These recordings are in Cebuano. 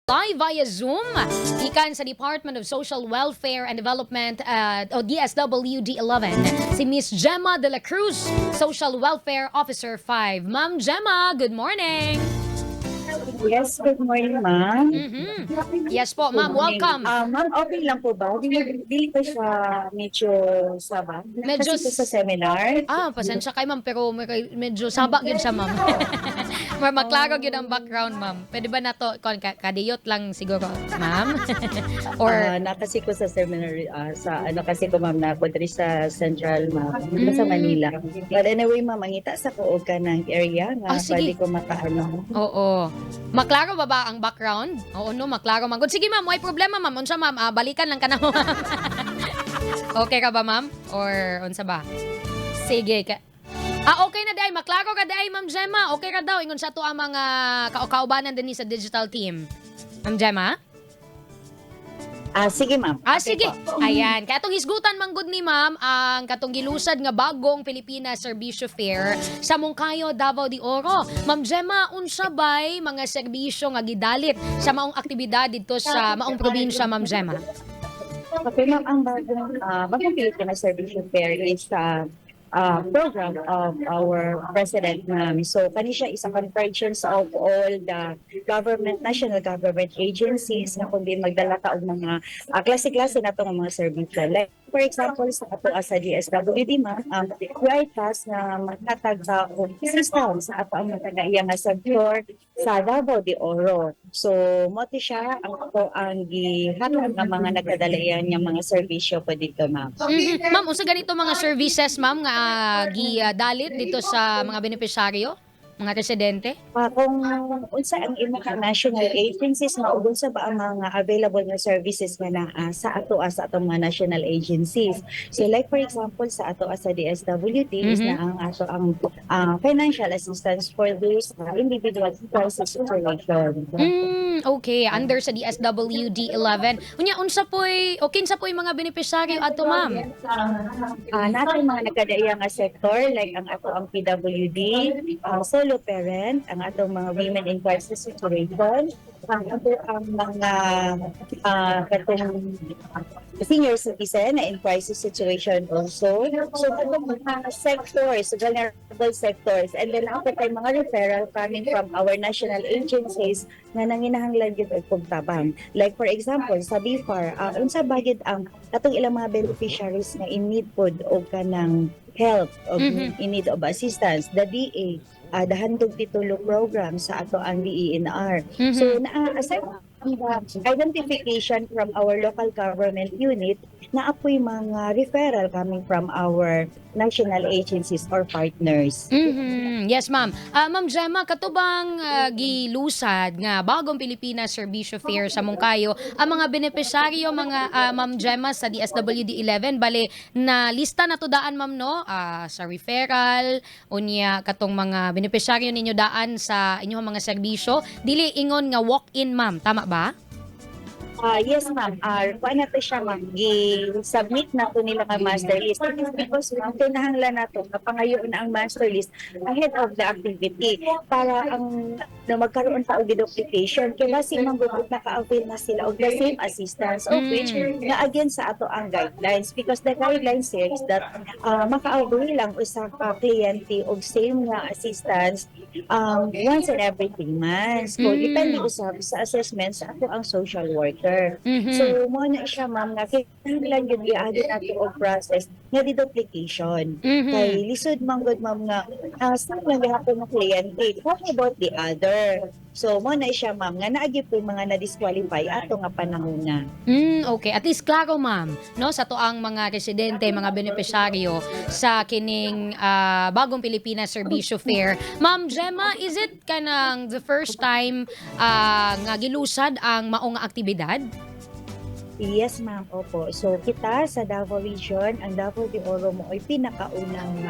Live via Zoom gikan sa Department of Social Welfare and Development o DSWD 11, si Miss Gemma de la Cruz, Social Welfare Officer 5. Ma'am Gemma, good morning. Yes, good morning, ma'am. Yes po, ma'am, welcome. Ah, ma'am, okay lang po ba? Dili pa siya medyo saba? Medyo Kasi po sa seminar. Ah, pasensya kay ma'am, pero medyo saba gyud siya, ma'am. Mar maklaro gyud ang background, ma'am. Pwede ba nato kon kadiyot lang siguro, ma'am? Or Ah, na kasi ko sa seminar, sa ano kasi ko, ma'am, na diri sa Central, ma'am, sa Manila. But anyway, ma'am, mangita sa ko og kanang area nga Ah, sige. pwede ko makaano. Oo. Maklaro ba ba ang background? Oo, no, maklaro man. Good. Sige, ma'am, may problema, ma'am. Unsa, ma'am? Ah, balikan lang ka na, ma'am. Okay ka ba, ma'am? Or unsa ba? Sige ka. Ah, okay na diay. Maklaro ka diay, Ma'am Gemma. Okay ka daw. Ingon sa to ang mga kaubanan din sa digital team. Ma'am Gemma? Ah, sige, ma'am. Ah, Okay sige. po. Ayan. Kaya itong hisgutan manggod ni ma'am, ang katong gilusad nga Bagong Pilipinas Serbisyo Fair sa Moncayo, Davao de Oro. Ma'am Gemma, unsa bay mga serbisyo nga gidalit sa maong aktibidad dito sa maong probinsya, Ma'am Gemma? Okay, ma'am, ang Bagong Pilipinas Serbisyo Fair is a program of our president, ma'am. So, kani siya is a convergence of all the government, national government agencies na kundi magdala ka og mga klase-klase na itong mga serbisyo. Like, for example, sa ato sa DSWD, ma'am, we are tasked na maghatag sa og system sa ato ang mga taga nga sector sa Davao de Oro. So, mao to siya ang ato ang gihatag ng mga nagkadalayan nga mga serbisyo po dito, ma'am. Ma'am, unsa ganito mga services, ma'am, nga gidalit dito sa mga benepisyaryo, mga residente? Ah, kung unsa ang imong ka national agencies nga ug unsa ba ang mga available nga services nga naa sa ato sa atong mga national agencies. So like for example, sa ato sa DSWD is na ang ato ang financial assistance for those individual crisis situation. Okay. Under sa DSWD 11. Unya, unsa po'y, o kinsa po'y mga benepisyaryo ato, ma'am? Ah, natin mga nagkadaiya nga sector like ang ato ang PWD, ang solo parent, ang atong mga women in crisis situation, ang ato ang mga katong senior citizen na in crisis situation also. So katong mga sectors, vulnerable sectors, and then ako kay mga referral coming from our national agencies nga nanginahanglan gyud og pagtabang. Like for example, sa BFAR, unsa ba gyud ang atong ilang mga beneficiaries nga in need pod og kanang help og in need of assistance, the DA, the Handog Titulo program sa ato ang DENR. So naa aside from the identification from our local government unit, naa poy mga referral coming from our national agencies or partners. Yes, ma'am. Ah, Ma'am Gemma, kato bang gilusad nga Bagong Pilipinas Serbisyo Fair sa Moncayo, ang mga benepisyaryo, mga Ma'am Gemma, sa DSWD 11, bale na lista na to daan, ma'am, no? Ah, sa referral unya katong mga benepisyaryo ninyo daan sa inyong mga serbisyo, dili ingon nga walk-in, ma'am, tama ba? Ah, yes, ma'am. Kuan na to siya, ma'am. Gi-submit na to nila nga master list. It is because, ma'am, kinahanglan na to kapangayoon ang master list ahead of the activity para ang na magkaroon pa og duplication kay basi manggugod naka-avail na sila og the same assistance, of which na against sa ato ang guidelines, because the guidelines says that maka-avail lang usa ka kliyente og same nga assistance once in every 3 months. So, depende usab sa assessment sa ato ang social worker. So, mo na siya, ma'am, nga kinahanglan gyud iagi nato og process nga deduplication. Kay lisod man gud, ma'am, nga same lang gihapon ng kliyente. What about the other? So, mo na siya, ma'am, nga naa gyud po mga na-disqualify ato nga panahon na. Okay. At least klaro, ma'am, no, sa toang mga residente, mga benepisyaryo sa kining Bagong Pilipinas Serbisyo Fair. Ma'am Gemma, is it kanang the first time nga gilusad ang maong aktibidad? Yes, ma'am. Opo. So, kita sa Davao Region, ang Davao de Oro mo ay pinakaunang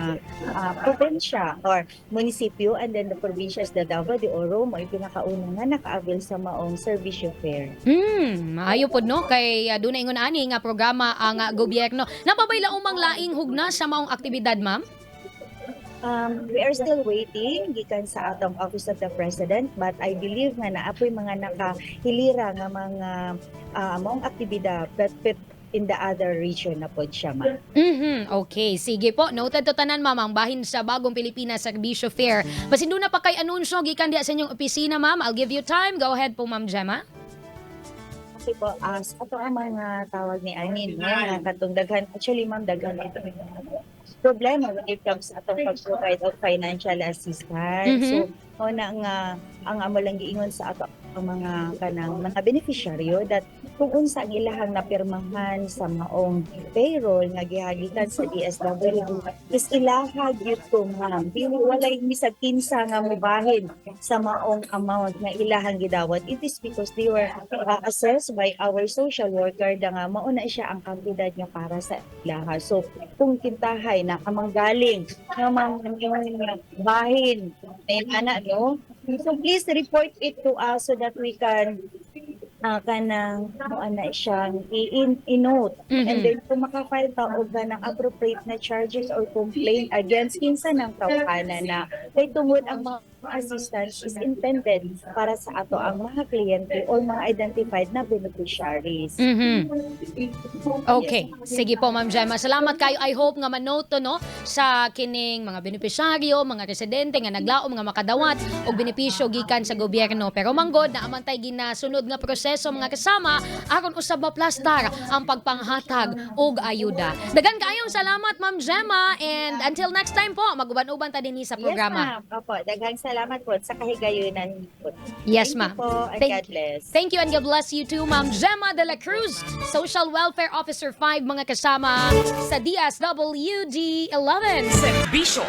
probinsya or munisipyo, and then the probinsya is the Davao de Oro mo ay pinakaunang nga naka-avail sa maong serbisyo fair. Maayo pod, no, kay dunay ingon ani nga programa ang gobyerno. Naa pa bay laumang laing hugna sa maong aktibidad, ma'am? We are still waiting gikan sa atong Office of the President, but I believe nga naa poy mga nakahilira nga mga maong aktibidad but in the other region na pod siya, ma'am. Okay, sige po. Noted to tanan, ma'am, ang bahin sa Bagong Pilipinas Serbisyo Fair. Basin duna pa kay anunsyo gikan diha sa inyong opisina, ma'am. I'll give you time. Go ahead po, Ma'am Gemma. Kasi po, as ato ang mga tawag ni Anin, no, nga katong daghan, actually, ma'am, daghan ito problema when it comes sa atong pag-provide of financial assistance. So, mao na nga ang amo lang giingon sa ato ang mga kanang mga beneficiaryo that kung unsa ang ilahang napirmahan sa maong payroll nga gihagikan sa DSWD is ilaha gyud to, ma'am. Dili, walay bisag kinsa nga mobahin sa maong amount nga ilahang gidawat. It is because they were assessed by our social worker da nga mao na siya ang kantidad nga para sa ilaha. So kung kintahay na kamang galing nga mga bahin na ana, no, so please report it to us so that we can kanang mo ana siyang i-note and then kung maka-file ta og kanang appropriate na charges or complaint against kinsa ng tawhana na, kay tungod ang mga assistance is intended para sa ato ang mga kliyente or mga identified na beneficiaries. Okay. Sige po, Ma'am Gemma. Salamat kayo. I hope nga manote to, no, sa kining mga benepisyaryo, mga residente nga naglaom nga makadawat og benepisyo gikan sa gobyerno. Pero manggod naa man tay ginasunod nga proseso, mga kasama, aron usab maplastar ang pagpanghatag og ayuda. Daghan kaayong salamat, Ma'am Gemma, and until next time po, maguban-uban ta dinhi sa programa. Yes, ma'am. Opo, daghang salamat po sa kahigayunan po. Yes, Thank ma'am. you po and God bless. Thank you and God bless you too, Ma'am Gemma de la Cruz, Social Welfare Officer 5, mga kasama, sa DSWD 11. Serbisyo.